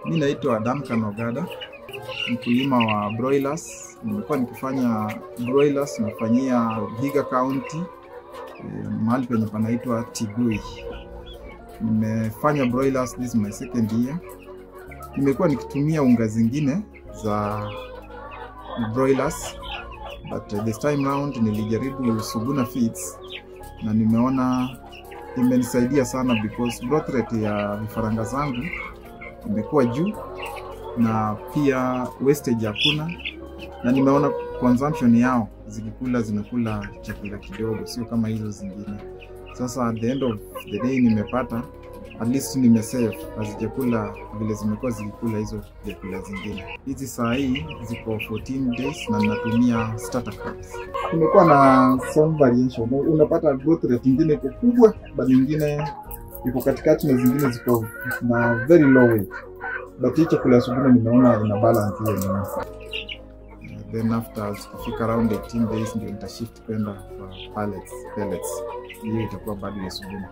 Mi naitwa Duncan Ogada, mkulima wa broilers. Nimekuwa nikifanya broilers, nafanyia Vihiga County, mahali penye panaitwa Tigui. Nimefanya broilers, this is my second year. Nimekuwa nikitumia unga zingine za broilers, but this time round nilijaribu Suguna Feeds na nimeona imenisaidia sana because growth rate ya vifaranga zangu imekuwa juu na pia wastage hakuna, na nimeona consumption yao zikikula zinakula chakula kidogo, sio kama hizo zingine. Sasa at the end of the day nimepata at least nimesave, hazijakula vile zimekuwa zikikula hizo vyakula zingine. Hizi saa hii ziko 14 days na ninatumia starter crops. Kumekuwa na some variation, unapata growth rate ingine iko kubwa, but nyingine iko katikati na zingine ziko na very low weight, but hii chakula ya Suguna nimeona ina balance hiyo nini. Then after zikifika around 18 days ndio nitashift kwenda kwa pellets. Hiyo itakuwa bado ya Suguna.